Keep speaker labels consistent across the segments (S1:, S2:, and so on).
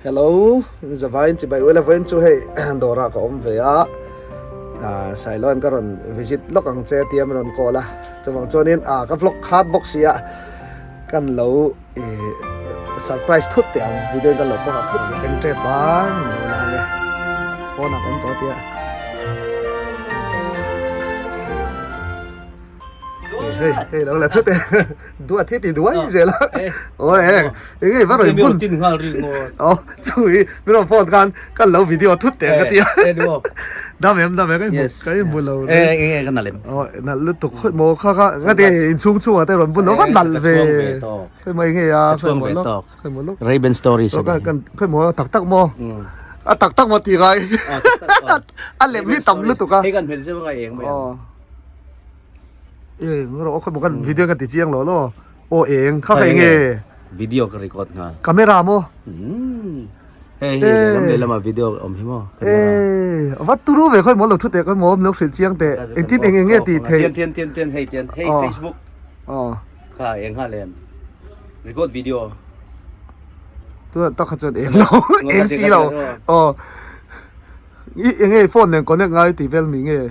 S1: Hello, Zavain chibai ula vawiin chu hei dawrah ka awm ve a, Sailoan ka rawn visit lawk ang che tia min rawn call a, chuvang chuanin ka vlog khat bawk sia kan lo surprise thut teh ang video in kan lo cover thut thleng tep a ni lo la ang e pawnah ka awm tawh tia. Hei hei lo la thut e duat hi ti duai zel a aw e eng nge va rawn bun
S2: tin nghal ri ngawt
S1: aw chui min rawn phone khan kan lo video thut teh ka tia dam em dam em ka hmu ka hmu lo
S2: e eng nge ka nalh em
S1: aw nalh lutuk khawi maw kha kha nga te inchhung chhungah te rawn bun lo va nalh ve khawi maw eng nge a khawi maw lawk khawi maw lawk
S2: Ray-Ban stories
S1: kan kan khawi maw tak tak maw a tak tak maw ti ngai a lem hi tam lutuk a
S2: hei kan hmel zeuh a ngai eng mai ang
S1: E ngaro ok mo kan video kan ti chiang lo lo o eng kha kha enge
S2: video ka record nghal
S1: camera mo
S2: hei hei lam leh lama video awm hi mo
S1: camera e vat turu ve khoi mo lo thu te khoi mo lo hril chiang te engtin eng enge ti thei
S2: tian tian tian tian hei tian hei facebook
S1: oh
S2: kha eng ha lem record video
S1: tu tak kha chuan eng lo eng si lo oh I enge phone nen connect ngai tih vel mi nge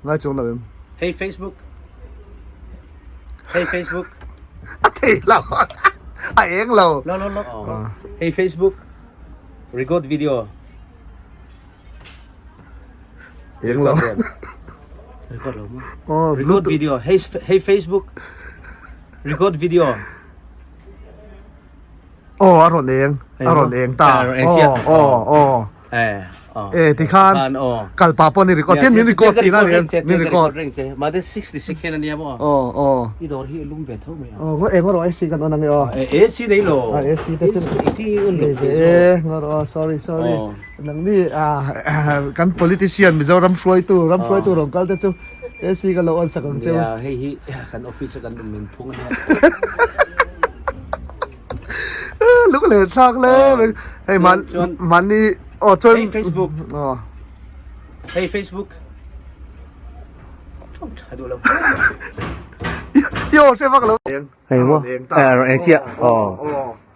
S1: ngai chuang lo em?
S2: Hey Facebook Hey Facebook
S1: A thei lo a eng lo.
S2: Lo lo lo Hey Facebook Record video
S1: Eng lo.
S2: Record lo mo. Oh, record video. Hey hey Facebook Record video.
S1: Oh a rawn eng a rawn eng ta. Oh oh oh. E tikhan kal pa pawh ni record tin min record tih na ni min record
S2: ma de 66 hian ania maw
S1: aw aw
S2: i dawr hi lum ve tho mai
S1: aw ngo eng ro AC kan on ange aw
S2: AC nei lo
S1: a AC te chu
S2: ti un lo
S1: e ngo ro sorry sorry nang ni a kan politician Mizoram hruaitu ram hruaitu rawng kal te chu AC ka lo on sak ang cheu
S2: ya hei hi kan office kan um nun phung ania
S1: Lung leh thlak le hei man mani aw chuan
S2: Hey Facebook
S1: aw
S2: Hey Facebook Thong tha du lo
S1: Yo hre vak lo
S2: Hei mo eng chia aw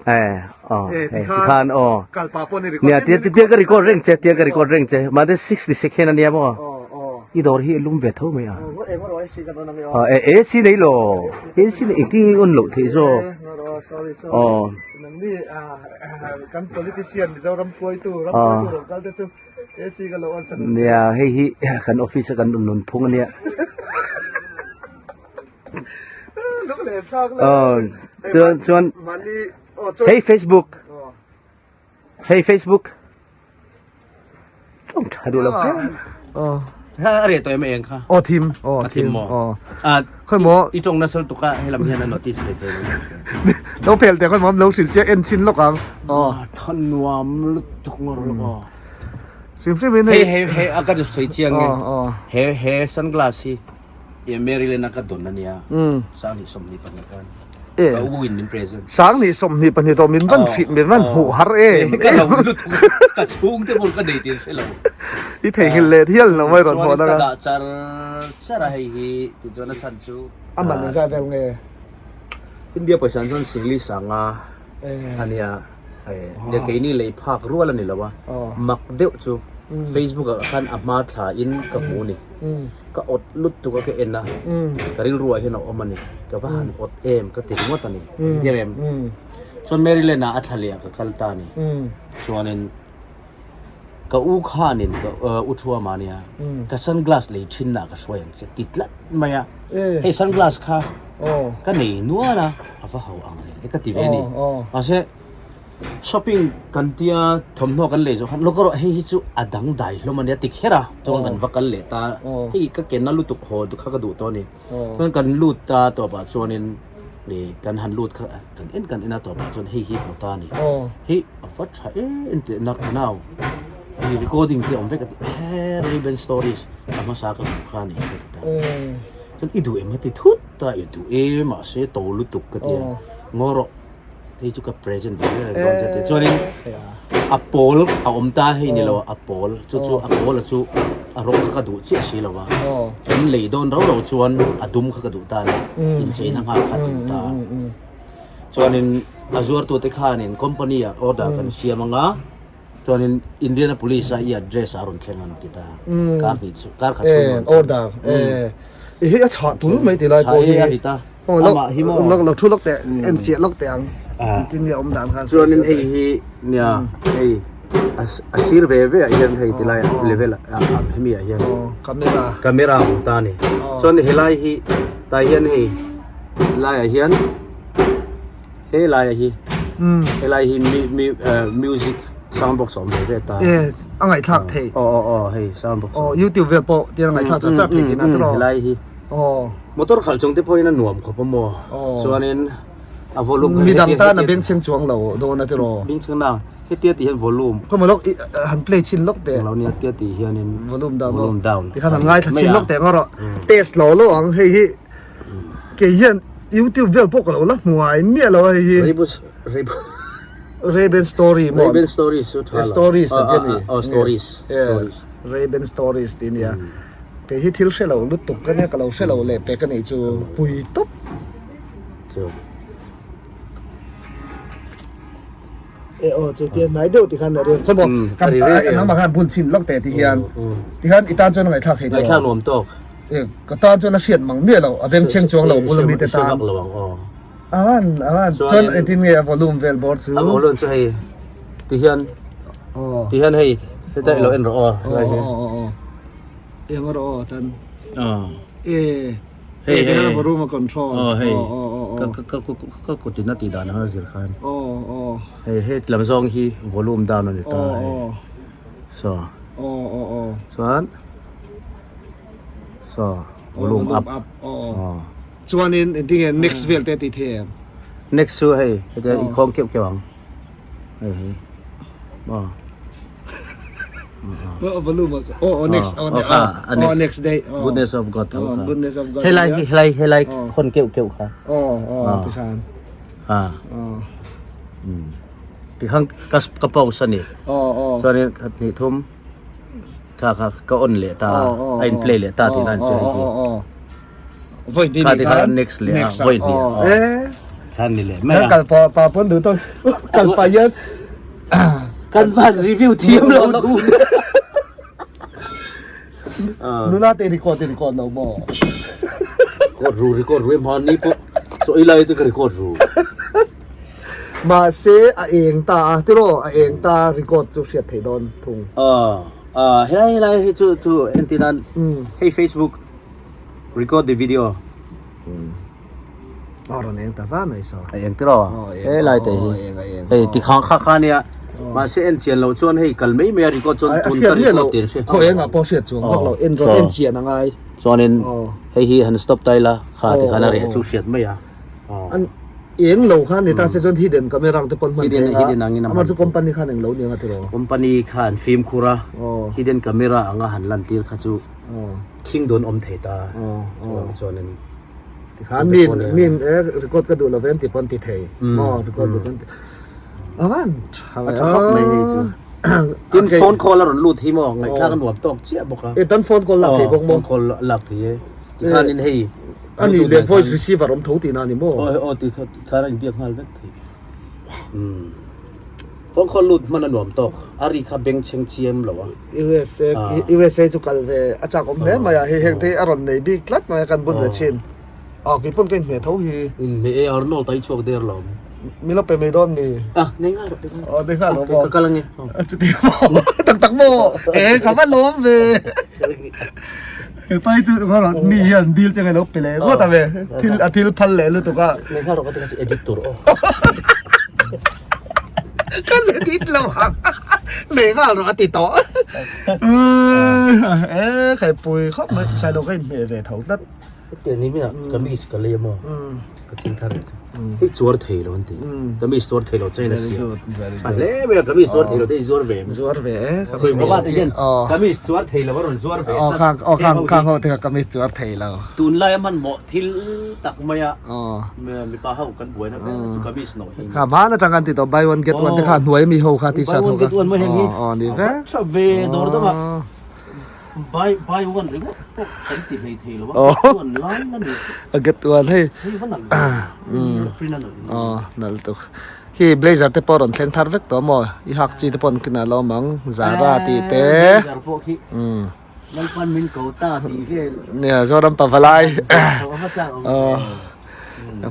S2: eh aw tikhan aw
S1: kal pa pawh ni record
S2: nia tia tia ka record reng che tia ka record reng che ma de 60 second ania mo I dawr hi lum ve tho mai a. A AC nei lo. AC nei engtin nge on loh theih zawk.
S1: Aw. Nangni kan politician Mizoram hruaitu ram hruaitu rawn kal te chu AC ka lo on sak.
S2: Nia hei hi kan office a kan nun phung ania.
S1: Lung leh thlak le.
S2: Aw chuan chuan hei Facebook. Hei Facebook. Tawng tha duh lo hle.
S1: Aw.
S2: Ha a reh tawh em eng kha?
S1: Aw thim. Aw
S2: thim maw?
S1: Aw.
S2: Ah
S1: Khoi maw?
S2: I tawng nasal tuka helam hian a notice leh thei lo.
S1: Lo pel teh khoi maw lo hrilh chiah en chin lawk ang. Aw.
S2: Thawn nuam lutuk ngawr lawk aw.
S1: Hrim hrim in hei.
S2: Hei hei hei a ka sawi chiang nge.
S1: Aw aw.
S2: He he sunglass hi I Maryland a ka dawn ania. Sang hnih 22 khan.
S1: E.
S2: Ka u in min present.
S1: Sang hnih 22 tawh min van hrih min van hmuh har em.
S2: Ka lo lutuk ka chhung te pawh ka nei tih hre lo.
S1: I theihnghilh leh thial lo mai rawn hawn
S2: Chuan
S1: anga.
S2: ka dah char char a hei hi tichuan a chhan chu.
S1: A man engzat vel nge?
S2: India pawisa an chuan Singli sanga ania. Nia keini lei phak rual a ni lo a, mak deuh chu Facebook ah khan a hma thla in ka hmu a ni. Ka awt lut tuk a ka en a, ka rilru ah hian a awm a ni. Ka va han awt em ka ti ringawt a ni. Hetiang em? Chuan Maryland ah a thla leh ah ka kal ta a ni. Chuanin ka u khanin ka u Thuama a nia, ka sunglass lei thin ah ka hruai ang che ti tlat mai a. Hei sunglass kha ka nei nual a, a va ho ang reng e ka ti ve a ni. Mahse shopping kan tia thawmhnaw kan lei zawh khan lawk erawh hei hi chu a dang dai hlawm a nia ti kher a, chuan kan va kal leh ta hei ka ken na lutuk haw kha ka duh tawh a ni. Chuan kan lut ta tawpah chuanin ih kan han lut kha kan en kan en a tawpah chuan hei hi hmu ta a ni. Hei a va tha em teh nak nau hei recording te awm vek a ti he Ray-Ban stories a hmasa ka hmuh kha a ni ka ti ta. Chuan i duh em a ti thut a, i duh e mahse to lutuk ka ti a, ngaw rawh hei chu ka present ve ber dawn che a ti. Chuanin a pawl a awm ta hei ni lo a pawl chu chu a pawl a chu a rawng kha ka duh chiah si lo a, kan lei dawn rau rau chuan a dum kha ka duh ta a ni, incheina nghal kha a tling ta a. Chuanin a zuartute khanin company ah order kan siam ang a. Chuanin Indiana Police a i address a rawn thleng an ti ta. Kar hnih chu kar khat chhung rawn thleng.
S1: Order e hei a chhah tul mai ti lai pawh hi.
S2: Chhah e a rit a. Amah hi maw.
S1: Lok lo thu lok teh en fiah lok teh ang. Tin nge awm dan khan.
S2: Chuanin hei hi nia hei a sir ve ve ah hian hei ti lai level ah hemi ah hian.
S1: Camera.
S2: Camera a awm ta a ni. Chuan helai hi tah hian hei tilai ah hian. He lai hi he lai hi music sound box awm ve ve ta.
S1: Yes, a ngaihthlak thei.
S2: Aw aw aw hei sound box.
S1: Aw YouTube vel pawh tiang a ngaihthlak chak chak thei tihna tiraw.
S2: He lai hi.
S1: Aw.
S2: Motor khalh chung te pawhin a nuam khawp a maw. Chuanin a volume
S1: Mi dang tan a bengchheng chuang lo dawn a tiraw.
S2: Bengchheng na hetia tih hian volume.
S1: Khawmaw lawk han play chhin lawk teh.
S2: Lo nia tia tih hianin
S1: volume down.
S2: Volume down.
S1: Tikhan han ngaithla chhin lawk teh ang rawh. Test lo lo ang hei hi. Kei hian YouTube vel pawh ka lo la hmuai miah lo a hei hi.
S2: Rebus Rebus
S1: Rayban story maw?
S2: Rayban stories chu tha lo.
S1: Stories a ti a ni.
S2: Oh stories. Stories.
S1: Rayban stories tih a nia. Kei hi thil hre lo lutuk ka nia ka lo hre lo leh pek a nih chu pui tawp.
S2: Chu.
S1: E aw chu tia hnai deuh ti khan a ri khaw maw ka nangmah khan bun chhin lawk teh ti hian ti khan i tan chuan a ngaihthlak thei
S2: ngaihthlak nuam tawk
S1: e ka tan chuan a hriat mang miah lo a veng chheng chuang lo bul ami te tan
S2: lo ang aw
S1: avan avan chuan engtin nge a volume vel bawr chu
S2: a volume chu hei ti hian
S1: aw
S2: ti hian hei heta ilo en rawh aw
S1: aw aw eng rawh aw tan e
S2: Hei
S1: hei hei room a control.
S2: Oh hei. Ka ka ka ka kutin a tih dan ang a zir khan.
S1: Oh oh.
S2: Hei hei lam zawng hi volume down a ni ta.
S1: Oh oh.
S2: So.
S1: Oh oh oh.
S2: Chuan so volume up.
S1: up. Oh. Oh. Chuanin engtin nge next vel te ti thei em?
S2: Next chu hei hetia i khawng keuh keuh ang. Hei hei. Oh.
S1: Oh, volume. Oh, oh, next. Oh, oh, oh, oh, next day. Oh.
S2: Goodness of God.
S1: Oh, goodness of God.
S2: Helai helai helai khon keuh keuh kha.
S1: Oh, oh, ti khan.
S2: Ha.
S1: Oh.
S2: Ti khan ka ka pause ani.
S1: Oh, oh.
S2: Chuan khat ni thum kha kha ka on leh ta.
S1: Oh, oh.
S2: A in play leh ta ti nan chu.
S1: Oh, oh, oh. Voi ni
S2: ni khan next leh a voi ni.
S1: Eh.
S2: Khan ni leh mai.
S1: Kal pa pa pon du to. Kal pa hian
S2: Kan van review thiam lo thu.
S1: Nula te record te record lo maw?
S2: Record ru record ru em han ni pawh so i lai te ka record ru.
S1: Mahse a eng ta a tiraw a eng ta record chu hriat thei dawn thung.
S2: Ah helai helai hi chu chu entir nan hei Facebook record the video.
S1: Aw rawn eng ta va mai saw.
S2: A eng tiraw? He lai te hi. Hei ti khang kha kha nia. Mahse en chian loh chuan hei kal mai mai a record chuan tun ka record tir hre.
S1: Khaw engah pawh hriat chuang vak lo en rawn en chian a ngai.
S2: Chuanin hei hi han stop ta ila kha ti khan a reh chu hriat mai a.
S1: An eng lo khan ni ta se chuan hidden camera ang te pawn hman thei
S2: a.
S1: Amah chu company khan eng lo ni anga tiraw?
S2: Company khan fimkhur a hidden camera anga han lan tir kha chu khing dawn awm thei ta. Chuanin
S1: Tikhan min min e record ka duh lo ve an ti pawn ti thei maw record duh chuan avan tha
S2: a tha khawp mai hei chu tin phone call a rawn lut hi maw ngaihthlak a nuam tawk chiah bawk a
S1: e tan phone call lak thei bawk maw
S2: phone call lak thei e tikhan in hei
S1: ani le voice receiver awm tho tihna ani maw
S2: aw aw ti khan a inbiak nghal vek thei Phone call lut hman a nuam tawk, a ri kha beng chheng chiam lo a.
S1: USA USA chu kal ve a chak awm hle mai a, hei heng te hi a rawn nei bik tlat mai a kan bun ve thin. Aw kei pawn ka inhmeh tho hi.
S2: Inhmeh e, Arnold a i chhuak der lo.
S1: Mi lo pe mai dawn mi.
S2: Ah, nei nghal rawh ti khan.
S1: Aw nei nghal rawh maw.
S2: Ka kal ange.
S1: Chuti maw, tak tak maw, e ka va lawm ve. Hepa hi chu mi hian dil che ngai lo pe leh ngawt a ve, thil a thil phal leh lutuk a.
S2: Nei nghal rawh ka ti kha chu edit tur aw.
S1: Ka edit lo ang, nei nghal rawh a ti tawh. E khaipui khawp mai, Sailo ka inhmeh ve tho tlat.
S2: Hetiang ni mai ah kamis ka lei a maw ka thil thar leh chu hei chuar thei lo an ti kamis chuar thei lo China sia tha hle mai a kamis chuar thei lo te hi zuar ve
S1: zuar ve e
S2: kamis te hian kamis chuar thei lo a rawn zuar ve
S1: aw khang aw khang khang ho te kha kamis chuar thei lo
S2: tunlai a hmanhmawh thil tak mai a mipa ho kan buaina ber chu kamis nawh hi
S1: kha hman atang an ti tawh buy one get one te kha hnuai mi ho kha t shirt
S2: buy
S1: ho
S2: one get one mai heng hi
S1: aw ni ve
S2: tha ve dawr dawng ah Buy buy one ringawt pawh kan ti hlei thei lo a, get one lai la ni chu.
S1: A get one hei.
S2: Hei va nalh ve. Print a nalh.
S1: Aw nalh tuk. Khi blazer te pawh rawn thleng thar vek tawh maw? I hak chi te pawh an kinah lo awm ang. Zara tih te.
S2: Blazer pawh khi Lalpan min ko ta tih vel.
S1: Nia Zoram Pavalai.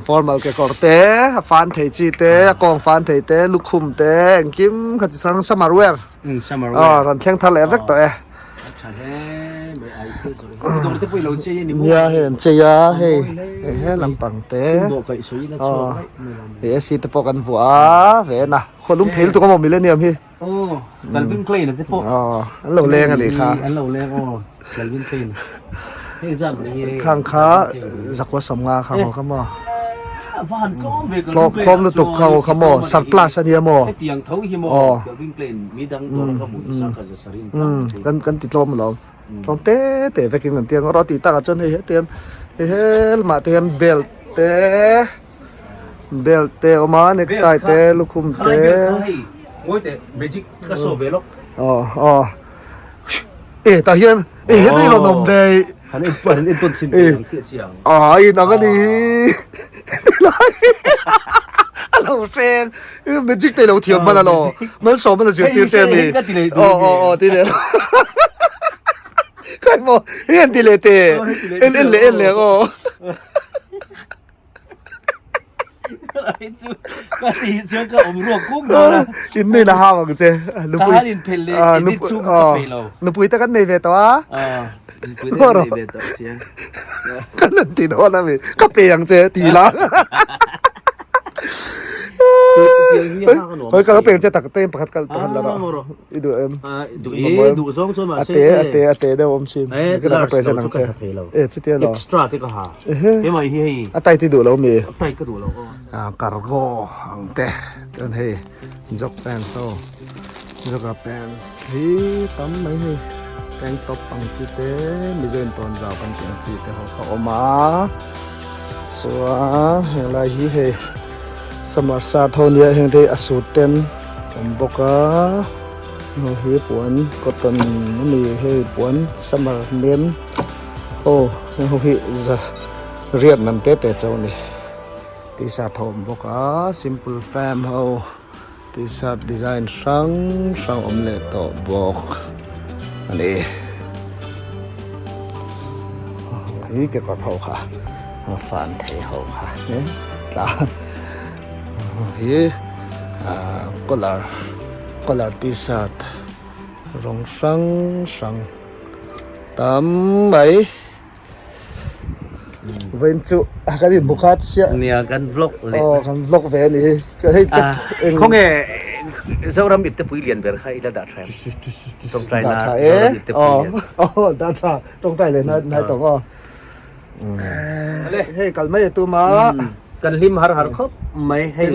S1: Formal kekawr te, a fan thei chi te, a kawng fan thei te, lukhum te, engkim kha chi hrang summer wear.
S2: Summer wear.
S1: Rawn thleng thar leh vek tawh e.
S2: A tha hle mai a i thil zawrh hi. Dawr te pawh i lo chei a ni maw?
S1: Nia hei an chei a hei he lampang te.
S2: Dawh kaih sawi in a chhuak raih mai lo.
S1: Hei AC te pawh kan vuah a ve en a khaw lum thei lutuk a maw millennium hi.
S2: Aw Calvin Klein a te pawh.
S1: Aw an lo leng a nih kha.
S2: An lo leng aw Calvin Klein. Hei zat mai hi.
S1: Khang kha zakua sawmnga kha haw kha maw.
S2: Va han tlawm ve Calvin Klein
S1: Tlawm lutuk kha haw kha maw surplus a nia maw.
S2: Hetiang tho hi maw Calvin Klein mi dang dawr ka hmuh nasa ka za sarin tlang te.
S1: Kan kan ti tlawm alawm. Tlawm te te vekin kan ti ang rawh tih takah chuan hei hetiang hei helmah te hian belt te belt te a awm a necktie te lukhum te.
S2: Khalai belt kha hei ngawi teh magic ka saw ve lawk.
S1: Aw aw. E tah hian e heta i rawn awm ve
S2: Han en han en tawn chhin teh ang chiah chiah ang.
S1: A in ang a ni a lo hreng magic te i lo thiam hman alaw malsawm a zirtir che mi aw aw aw ti leh khai maw hei an ti leh teh en en leh en leh ang aw. In nei la hau ang che nupui nupui te kan nei ve tawh a kan han ti dawn a mi ka pe ang che ti la hoi ka pe ang che tak te pakhat kal pakhat la rawh i duh em a te a te a te deuh awm sin ka present ang che e chutia lo
S2: extra te ka ha Hemai hi hei.
S1: A tight i duh lo mi?
S2: A tight ka duh lo aw.
S1: Ah cargo ang te chuan hei jog pants aw joga pants hi tam mai hei tank top ang chi te mizo in tawn zau kan tih ang chi te ho kha awm a chuan henglai hi hei summer shirt ho nia heng te hi a suit ten awm bawk a heng hi puan cotton ami hei puan summer nem. Aw heng ho hi za riat man te te chauh a ni t-shirt ho awm bawk a simple fam ho t-shirt design hrang hrang awm leh tawh bawk a ni hi kekawr ho kha a fan thei ho kha tla hi ah collar collar t-shirt rawng hrang hrang. Tam mai. Vawiin chu kan inhmu khat chiah.
S2: Nia kan vlog leh.
S1: Aw kan vlog ve a ni. Hei ka
S2: eng. Khawnge Zoram iptepui lian ber kha i la dah tha em? Tawngtai na Zoram iptepui lian.
S1: Aw dah tha. Tawngtai leh hnai tawng aw. Hei kal mai a tum a.
S2: Kan hlim har har khawp mai hei.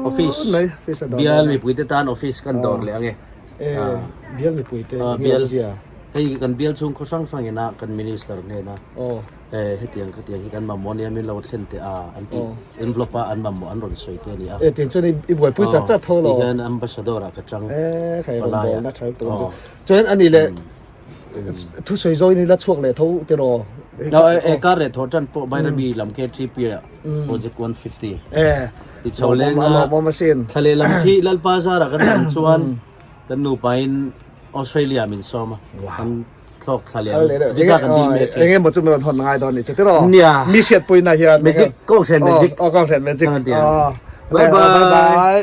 S2: Office. Bial mipuite tan office kan dawr leh ang e.
S1: Bial mipui te
S2: bial hei kan bial chhung khaw hrang hrang ina kan minister hnena hetiang khatiang hi kan mamawh ania min lo thlen teh a an tih envelope a an mamawh an rawn sawi te a ni a.
S1: E tiang chuan i buaipui char char tho lo.
S2: Tihian ambassador ah ka chang.
S1: E khai rawn bawl na tha lutuk ang chu. Chuan ani leh thusawi zawin i la chhuak leh tho tiraw.
S2: E kar leh tho tan pawh Bairabi lam KTP ah project 150.
S1: E
S2: Ti chho leng a, thla leh lam khi Lalpa zarah kan dam chuan kan nupain Australia min sawm a, kan thlawk thla leh ang, visa kan dil mek e.
S1: Enge maw chu min rawn hawn ngai dawn ni che tiraw?
S2: Nia.
S1: Mi hriatpuina hian.
S2: Magic, Kohhran magic.
S1: Aw, Kohhran magic.
S2: Bye
S1: bye.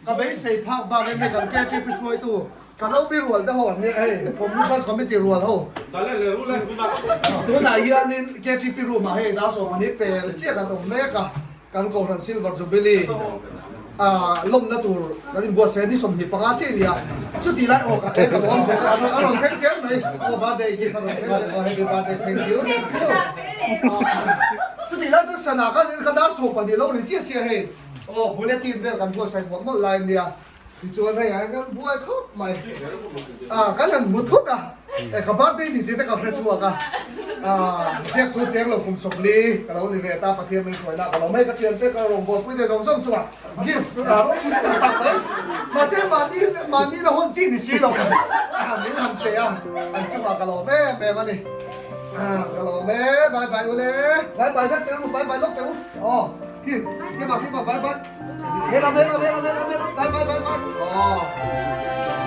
S1: Ka beisei phak bak em hei kan KTP hruaitu ka lo bi rual te ho an nia hei Commission Committee rual ho tunah hianin KTP room ah hei dar sawm ani pel chiah kan awm mek a kan Kohhran Silver Jubilee ah lawmna tur kan inbuatsaih a ni 25 chiah a ni a chuti lai aw ka ka lo awm zel a a rawn thleng zel mai aw birthday gift a rawn thleng zel aw happy birthday thank you thank you chuti lai chuan sana khan ka dar 12 lo ri chiah sia hei. Aw bulletin vel kan buatsaih mawlh mawlh lai ania tichuan hei ah hian kan buai khawp mai ah kan han hmu thut a eh ka birthday ni tih te ka hre chhuak a ah ziak thu cheng lo kum 40 ka lo ni ve ta Pathian min hruai na ka lo mai ka thian te ka rawngbawlpui te zawng zawng chungah gift ah tak mai mahse mahni mahni la hawn chi ni si lo min han pe a an chungah ka lawm em em a ni ah ka lawm e bye bye ule bye bye vek teh u bye bye lawk teh u aw. Khi mà bye bye. Hết rồi, hết rồi, hết rồi, hết rồi, bye bye bye bye. Ồ.